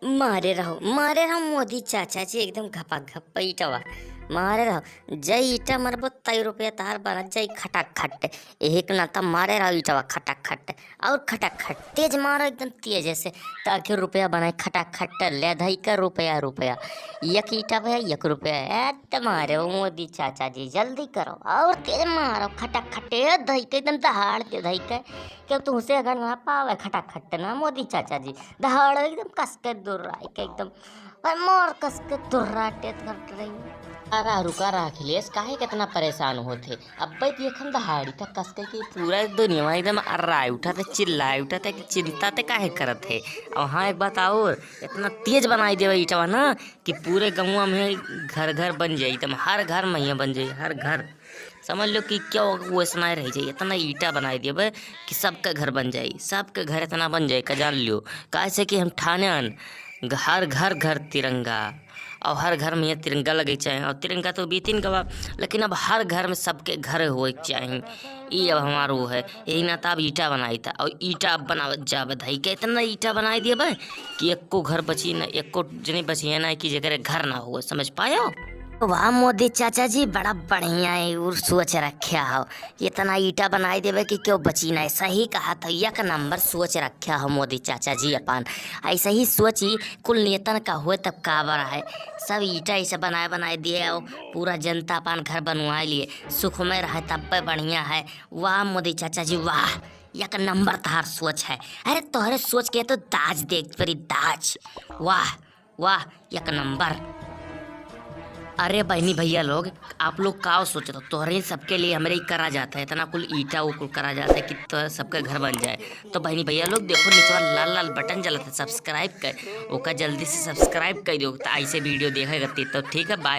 मारे रहो मोदी चाचा जी, एकदम घपाघप ईटवा मारे रहो। जय ईटा मारबो तई रुपया तार बनत जाई खटाखट। एक नाता मारे रहो ईटवा खटाखट और खटाखट तेज मारो एकदम तेज से, ताकि रुपया बनाए खटाखट। ले धई का रुपया रुपया, एक ईटा भैया एक रुपया। ए मारे हो मोदी चाचा जी, जल्दी करो और तेज मारो खटाखट। ए धई के एकदम दहाड़ दे धई के, क्यों तुमसे अगर ना पावे खटाखट ना मोदी चाचा जी, दहाड़ एकदम कस के दुर्राई के एकदम, पर मोर कस के दुर्राटे करते रही। अरे रुका रहा अखिलेश, काहे कितना परेशान होते। अब भाई देखम दहाड़ी तक कस के कि पूरा दुनिया एकदम अर्राए उठा थे, चिल्लाए उठा थे कि चिंता ते काहे करत है। और हाँ एक बात और, इतना तेज बनाई देवे ईटवा ना कि पूरे गंवा में घर घर बन जाए, एकदम हर घर में ही बन जाए, हर घर समझ लो कि क्यों वो ऐसा रह जाए। इतना ईटा बनाई देवे कि सबका घर बन जाए, सबके घर इतना बन जाए का जान लियो। कैसे कि हम ठाने अन हर घर घर तिरंगा, और हर घर में ये तिरंगा लगे चाहे, और तिरंगा तो बीतिन गवा, लेकिन अब हर घर में सबके घर होए के चाही। ये अब हमार वो है, यही ना अब ईटा बनाई था, और ईटा अब बनावत जाबे धई के इतना ईटा बनाई दिए भाई कि एको घर बची ना, एको जनी बची है ना कि जगह घर ना हो। समझ पायो? वाह मोदी चाचा जी, बड़ा बढ़िया है और सोच रखा हो, इतना ईटा बनाई देवे कि क्यों बची ना। सही कहा था, एक नंबर सोच रखा हो मोदी चाचा जी अपन। ऐसे ही सोची कुल नेतन का हुए तब का बड़ा है, सब ईटा ऐसे बनाए बनाए दिए और पूरा जनता अपन घर बनवाए लिए सुखमय रहे तब पे बढ़िया है। वाह मोदी चाचा जी वाह, एक नंबर तहार सोच है। अरे तोहरे सोच के तो दाज देख परी दाज। वाह वाह एक नंबर। अरे बहनी भैया लोग, आप लोग का सोचते हो, तोहरे सबके लिए हमरे ही करा जाता है इतना कुल ईटा वो कुल करा जाता है कि तो सबका घर बन जाए। तो बहनी भैया लोग देखो नीचे वाला लाल लाल बटन जलता है सब्सक्राइब कर, ओका जल्दी से सब्सक्राइब कर दो, तो ऐसे वीडियो देखेगा तो ठीक है, बाय।